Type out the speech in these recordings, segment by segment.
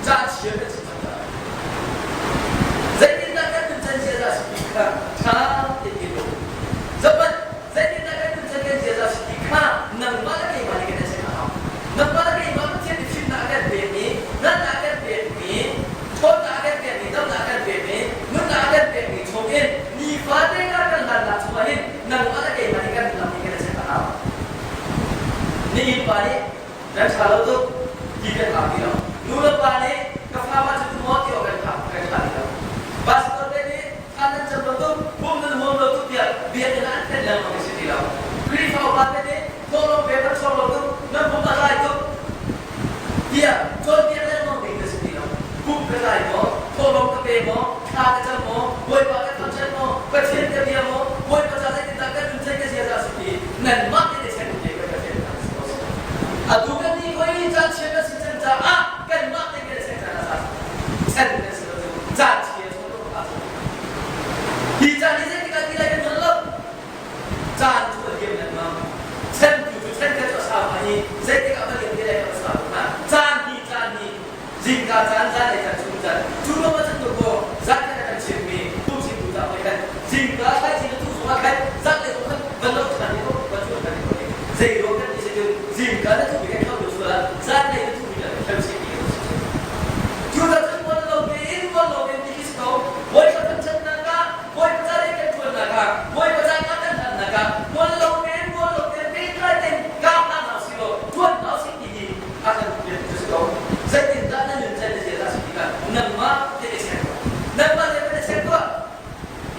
Caan chia kan si cang caah. Zeitindah kan nuncan ziaza si ti kha ṭha tein i ruat. Zohhmanh, zeitindah kan nuncan kan ziaza si ti kha nangmah le keimah nih kan i check a hau. Nangmah le keimah Pathian nih fimnak a kan pekmi, hngalhnak a kan pekmi, ṭhawnnak a kan pekmi, damnak a kan pekmi, nunnak a kan pekmi chungin nifate kar kan hlannak chungah hin nangmah le keimah nih kan lam hi kan i check a hau. Nihin pa nih nan ṭha lo tuk ti kan hau ti lo. Nu le pa nih ka fa mah cu maw ti awk kan ṭha kan ṭha ti lo. Pastor te nih thla nan cam lo tuk, pum nan huam lo tuk tiah biakinn ah an thenh lengmang i si ti lo. Khrihfa upa te nih thawhlawm pek an chuak lo tuk, nan pum a tlai tuk tiah cawnpiak lengmang ding na si ti lo. Pum ka tlai maw, thawhlawm ka pe maw, thla ka cam maw, Bawipa ka thangṭhat maw, Pathian ka bia maw, Bawipa ca zeitindah kan nun cei ka ziaza si ti nanmah nih na check te ka Pathian hna si ko. Atu kan nih hoi caan chia kan si cang caah kanmah te kan check caan a za. Chan kan si lo cu caan chia chung lo a Hi caan hi zeitik ah ti lai kan hngal lo. Caan cu a liam lengmang. Chan tu cu chan khat cu a sau i zeitik ah va liam te lai kan sau hna. Caan hi caan hi zingka caan zanlei caan chung caan cu lawng ah cun ko zan khat a kan chimmi phungchimtu ca nih khan zingka thaizing a tu zongah khan zanlei zong khan van lo ṭhan i van cu ṭhan i zei ruang kan ti si cun zingka na thuhmi kan kho lo sual ah zanlei na thuhmi kan kho si ti kan si cu cu cun mual lo tein mual lo tein ti khi si ko Bawipa thangṭhatnak ah Bawipa ca le kan ṭuannak ah Bawipa ca kan hlannak ah mual lo tein mual lo tein pehtlai tein kap hna hna usih law ṭuan hna usih ti hi a kan biak cu si ko. Zeitindah na nun chan na ziaza si tikah nangmah te i check tuah. Nangmah te van i check tuah.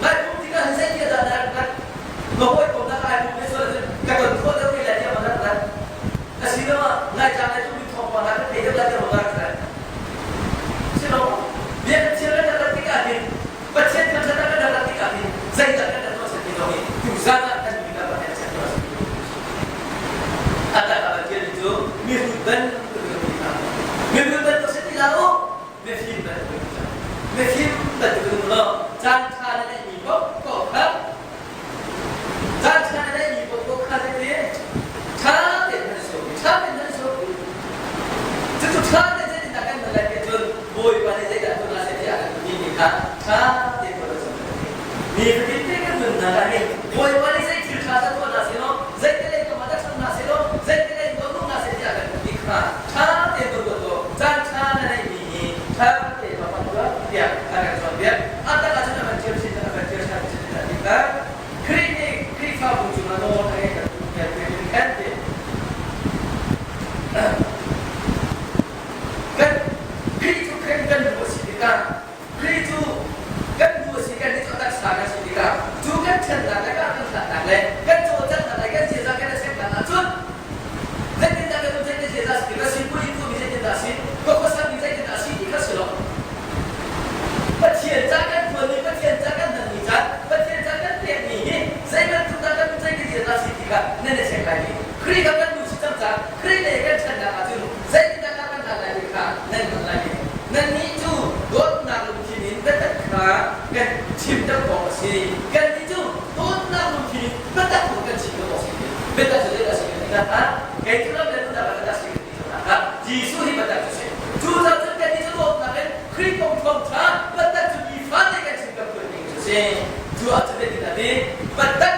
Ngai pum tikah hin zeitia dah na rak rat? Ka hawikom nak ai pum he sual ahcun ka ton khawh deuh ve lai tiah ma rak rat? Asiloah ngaitlang le tlukmi thawngpang hna ka thei deuh lai tiah ma rak rat? Silo, biakinn thiang kan rak rat tikah hin Pathian thangṭhat ah kan rak rat tikah hin zeidah kan rak tuah ti zong hi tuzan ah kan mi kan rak check tuah a tak ah Pathian cu mihrut bantuk in ti hna mihrut bantuk si ti hlah u mifim bantuk in ti mifim bantuk in um law caan ṭha na neihmi paohpaoh kha caan ṭha na neihmi paohpaoh kha zeitin ṭha tein nan sawm ṭha tein nan sawm cucu ṭha tein zeitindah kan hman lai ti ahcun Bawipa nih zeidah tuah seh tiah kan timi kha ṭha tein tuah cang kan ti. Nifatin te kan nunnak ah hin Bawipa nih zei thil ṭha dah tuah hna seh law, zei te lei kam ah dah ṭhang hna seh law, zei te lei tuah hna seh tiah kan ti kha ṭha tein tuah tuah tuah. Caan ṭha na neihmi hi ṭha tein va hmang tuah tiah a kan cawnpiak. A tak ahcun a kan ṭhial chin a kan ṭhial ṭhan chin a ti kha Khrih nih Khrihfabu cungah nawl a ngeih kan kan ti. Kan Khrih cu kan kan lu a si tikah Khrih cu kan lu a si kan nih cu a taksa kan si tikah cu kan ṭhennak le kan hlatnak le kan cawlcanghnak le kan ziaza kan i seknak ahcun zeitindah kan um zeitin ziaza si ka sipui tu mi zeitindah si ka khuasak mi zeitindah si ti kha si lo. Pathian ca kan ṭuanmi Pathian ca kan hmanmi caan Pathian ca kan pekmi hi zei bantuk dah kan um zei kan ziaza si ti kha nan i check lai mi Khrih kha kan lu si cang caah Khrih lei kan ṭhannak ahcun zeitindah kan hal lai ti kha nan hngalh lai. Nannih cu dawtnak lungthin in biatak kha kan chim deuh awk a si. Kannih cu dawtnak lungthin in biatak kong kan chim deuh awk a si. Biatak cu zeidah a si kan ti hna? Kei cu lam le nunnak ah biatak si kan ti cang hna. Jesuh hi biatak cu si. Cucaah cun kannih cu dawtnak in Khrih kong thawngṭha biatak cu nifate kan chim kan phuan ding cu a si. Cu ahcun zeitin a ti? Biatak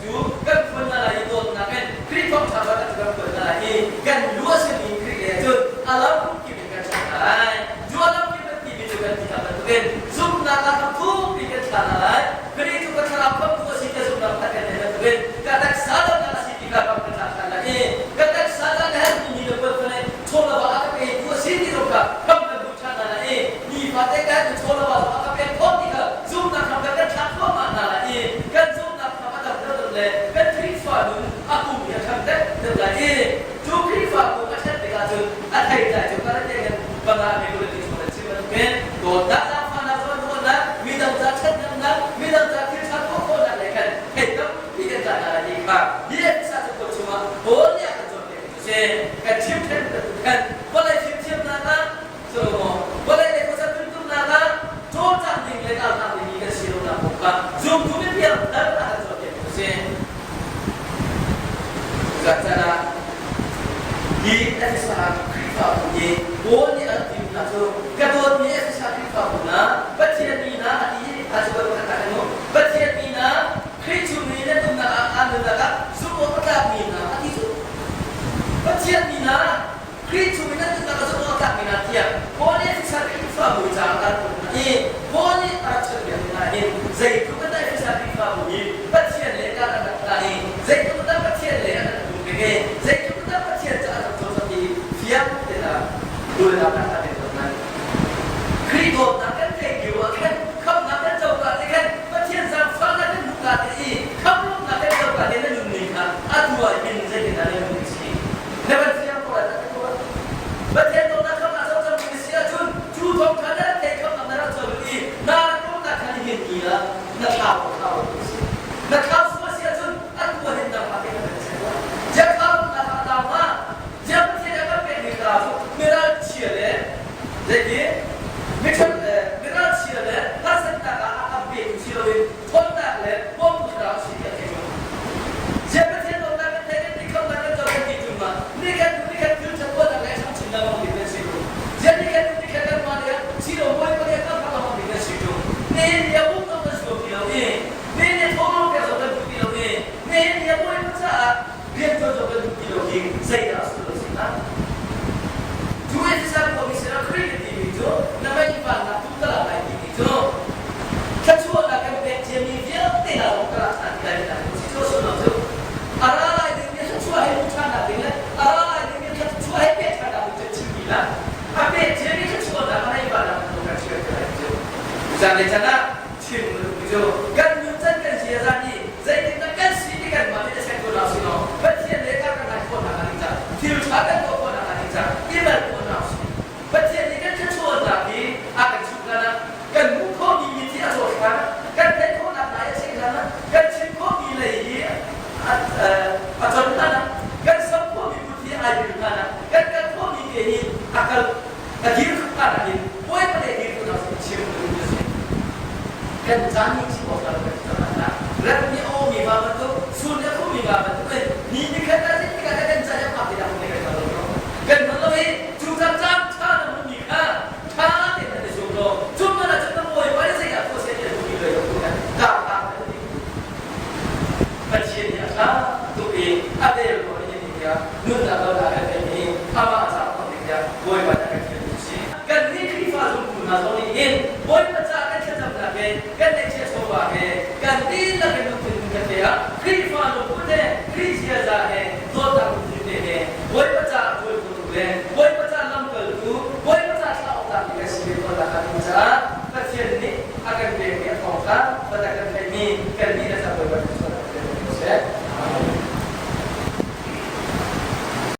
cu kan phuan hna lai i dawtnak in Khrih thawngṭha biatak cu kan phuan hna lai i kan lu a simi Khrih lei ah cun a lam kip in kan ṭhan hna lai. Cu a lam kip kan timi cu kan ti hna bantukin zumhnak ah kan thukpi kan thla hna lai. Khrih cu ka thlarau khamhtu a si ti zumhnak pakhat kan neih bantukin ka taksa damnak a si ti kha ram kan thlah ṭhan lai i ka taksa ca na herhmi ni le puan fane chawlava a ka petu a si ti zong kha ram kan hmuh ṭhan hna lai i nifate ka herhmi chawlava zong a ka pek khawh ti kha zumhnak ram kan kan thlah thluahmah hna lai i kan zumhnak ram a dam deuhdeuh le kan Khrihfa nun a kum hi a ṭhang deuhdeuh lai i cu Khrihfa kum a ṭhan tikah cun a theitlai cu karate kan bangah mi kul ti chung an chim bantukin dawtnak zaangfahnak zawnruahnak midang ca ṭhathnemnak midang ca thil ṭha tuah khawhnak lei khan thei tampi kan tlai hna lai ti kha hi Efesa cakuat chungah Paul nih a kan cawnpiak cu si. Kan chim ṭhen bantuk khan vawlei fimthiamnak ah Solomo vawlei lei khuasa tuntumnak ah cawlcangh ding le kaltak dingmi kan si lonak kong kha zumtu mipiang thar a kan cawnpiak cu si. Cucaah hi Efesa Khrihfabu hi Paul nih a rak ti. hna cu ka dawtmi Efesa Khrihfabu hna, Pathian mi hna a ti i a cu pakhat ah kan um. Pathian mi hna, Khrih chung i nan umnak ah aa nunnak ah zumh awk a tlakmi hna a ti cu. Pathian mi hna, Khrih chung i nan nunnak ah zumh awk a tlakmi hna tiah Paul nih Efesa Khrihfabu ca a rak kuat hna i Paul nih a rak chawnhbiak hna hin zeitluk in dah Efesa Khrihfabu hi Pathian le kar an rak hlan i zeitluk in dah Pathian le an rak um peng i zeitluk in dah Pathian ca an rak cawlcangh ti fiang tein dawtnak kan pek hna. Khrih dawtnak kan theih lio ah khan khamhnak kan co ka te khan Pathian zaangfahnak kan hmuh ka te i khamhnak kan co ka te na nunning kha atu ah hin zeitindah na nunning si? Na kan fiang ko lai tak ko. Pathian dawtnak khamhnak co cang mi si ahcun cu thawng kha na rak theih khamhnak na rak co i na rak dawtnak kha nihin ni ah na thlau ko thlau ko si. Na thlau sual si ahcun atu ah hin nangmah te kan ser ko. Ziathlau na kha tau ma Ziah Pathian a kan pekmi hna cu miralchia le zeiti miṭhat le miralchia le harsatnak ah a kan petu si loin ṭhawnnak le bawmtu thlarau a si tiah thei ṭung. Ziah Pathian dawtnak kan theih kan ti khamnak kan co kan ti ṭung ah nikhat hnu nikhat thil ṭhat tuahnak le changchin lengmang ding kan si ṭung. Ziah nikhat hnu nikhat kanmah nih si lo bawipa nih a kan hram lengmang ding kan si ṭung. Nihin ni a um zong kan zuam ti lo i nihin ni thawng pek zong kan duh ti lo i nihin ni a bawipa caah rianṭuan zong kan duh ti lo hi zeidah a sullam si hnga? Cu Efesa khuami sinah Khrih na timi cu na mei vannak tu ka lak lai timi cu thluachuahnak kan pek ciami vialte hna zong ka lak hna ti lai ti si cu a sullam cu a ra lai dingmi thluachuah he hmuh ṭhannak ding le a ra lai dingmi thluachuah he pek ṭhannak ding cu chimmi lah a pek ciami thluachuahnak a mei vannak tu kan chiah ti lai cu zanlei can ah chim cu kan nuncan kan ziaza nih zeitindah kan si ti kan mah nih a ko hna sih law Pathian le kan kan khawhnak a ding cang thil ṭha kan tuah khawhnak a ding cang i mal khawhnak si Pathian nih kan thluachuahnak hi a kan chuh hlan ah kan hmuh khawhmi mi thi a zawt hlan ah kan theih khawhnak lai a cheh hlan ah kan chim khawhmi lei hi a con hlan ah kan sam khawhmi kut hi ai bil hlan ah kan kal khawhmi ke hi a kal a dir hlan ah hin Bawipa le dir khawhnak chim duh a si. Kan caan nih chim awk lo kan cang hna. Rat nih a awmi va bantuk, sun nih a khummi va bantuk in ni nikhat ah zeitik ah kan caan a phak ti dah kan kan lo. Kan hman lo i cu caan caan ṭha na hmuhmi kha ṭha tein nan i zuam law cu hmanh ah cun na Bawipa nih zeidah tuah seh ti a duhmi lei tu kan kar hna kan ti. Pathian nih a ṭha tuk i a vel ko ni tiah nunnak lo dah kan theih i amah ca khawh ding tiah Bawipa nih a kan fialmi a si. Kannih Khrihfa zumtu hna zong nih hin Bawipa caah kan thlacamnak he kan ngeihchiah chawva he kan dihlak in lungthin kan pe ah Khrihfa lungput he Khrih ziaza he dawtnak lungthin te he Bawipa caah tuan tu le